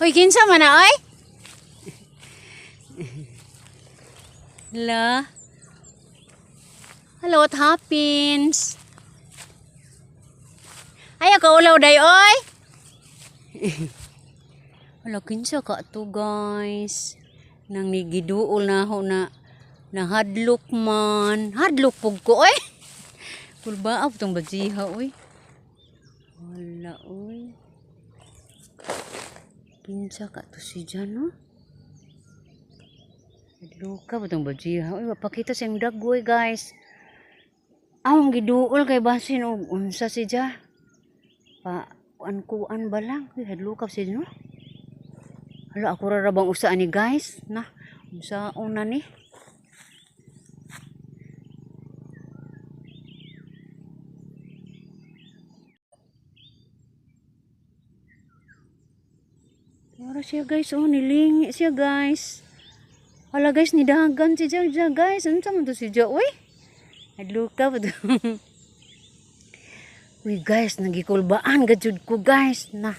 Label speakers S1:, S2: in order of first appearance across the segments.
S1: Uy, kinsa man na oy? Hala. Hello, what happens? Ayaw ka ulaw day oy. Hala, kinsa ka to, guys? Nang nigiduol na ako na nahadlok man. Hadlok pug ko oy. Kulbaa tong bajiha oy. Wala oy. Kinsa ka to si Jan, no? Hadlok ka ba tong bajiha oy? Pakita siyang dagway, guys. Awong giduol kay basin og unsa si Ja. Pa kuan-kuan ba lang? Uy, hadlok ka si no? Hala, ako ra ra bang usa ani, guys? Na, unsaon na ni? Para siya, guys, oh, nilingi siya, guys. Hala, guys, nidagan si Ja, Ja, guys. Ano man to si Ja, uy? Hadlok ka ba to? Uy, guys, nagikulbaan gajud ko, guys. Na,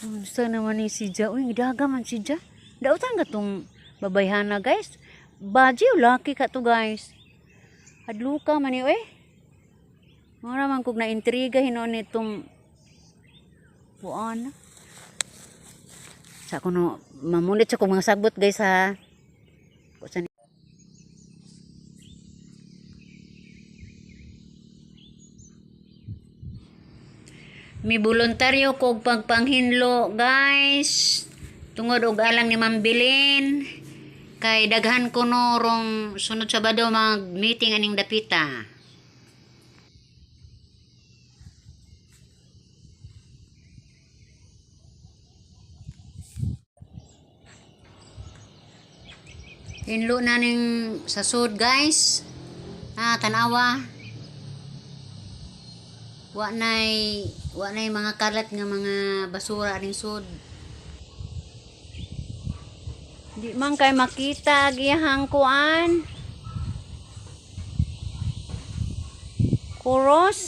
S1: unsa naman ni si Ja? Uy, gidaga man si Ja. Dautan ka tong babayhana, guys. Baji o laki ka to, guys. Hadluka man ni, uy. Mura man kog na intriga hinuon nitong buwan. Sa kuno mamunit sa kong mga sagbot, guys, ha. Kusa ni Mi voluntaryo kog pagpanghinlo, guys. Tungod og alang ni Ma'am Bilin. Kay daghan kuno rong sunod Sabado mag meeting aning dapita. Hinlo na ning sa sud, guys. Ah, tanawa. Wa nay mga kalat nga mga basura aning sud. Di man kay makita ang iyahang kuan. Kuros.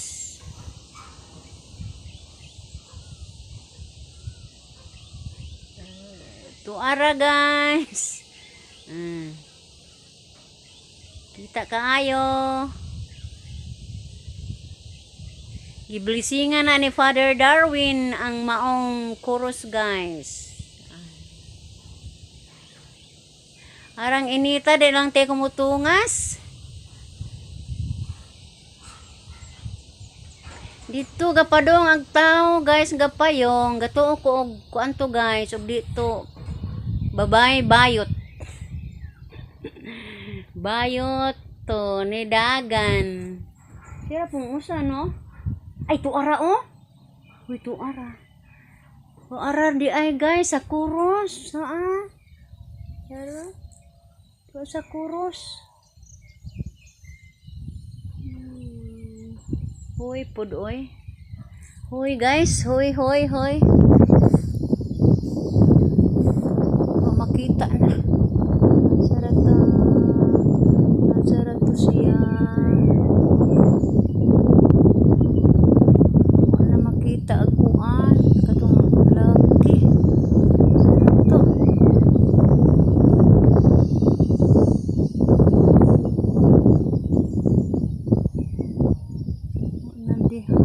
S1: Tuara, guys. Kita kaayo. Giblisingan na ni Father Darwin ang maong kuros, guys. Arang inita, di lang te kumutungas. Dito gapadong ang tao, guys, gapayong gatuo ko og kuan to, guys, og dito babay bayot. Bayot to ni dagan. Sira pong usa, no? Ay, tuara oh. Uy, tuara. Tuara di ay, guys, sa kuros. Saa? Pero to sa kuros. Hoy, pud oy. Hoy, guys, hoy, hoy, hoy. Oh, makita na. Sarata. Sarata siya. Wala makita ang kuan katong laki. Sarata. Wala diha.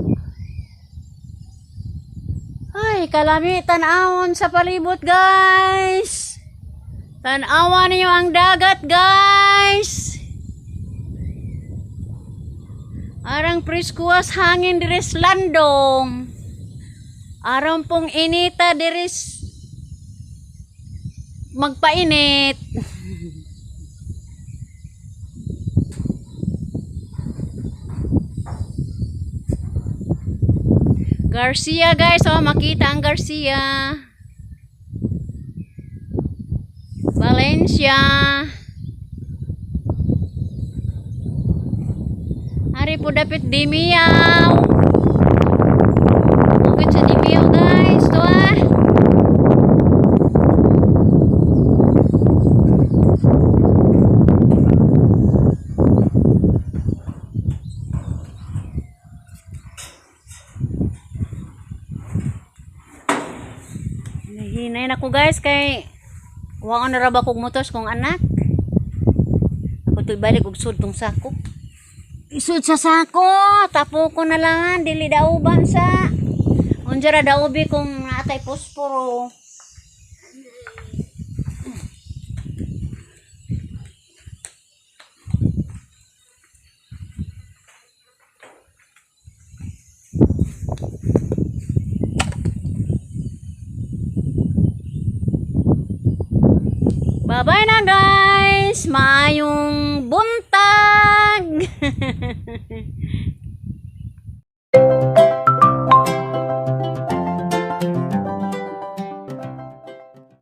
S1: Ay, kalami tan-awon sa palibot, guys. Tan-awan ninyo ang dagat, guys. Arang preskuas hangin diris landong. Arang pong inita diris magpainit. Garcia, guys, oh, makita ang Garcia. Valencia. Ari po dapit Dimiyaw. Bukid sa Dimiyaw, guys. To ah. Hinay na. ko, guys, kay wa na ra ba kog motor kong anak. Ako to'y balik og sud tong sako. Isud sa sako, tapo ko na lang, dili dauban sa. Unsa ra daubi kung naatay posporo. Bye-bye na, guys. Maayong buntag.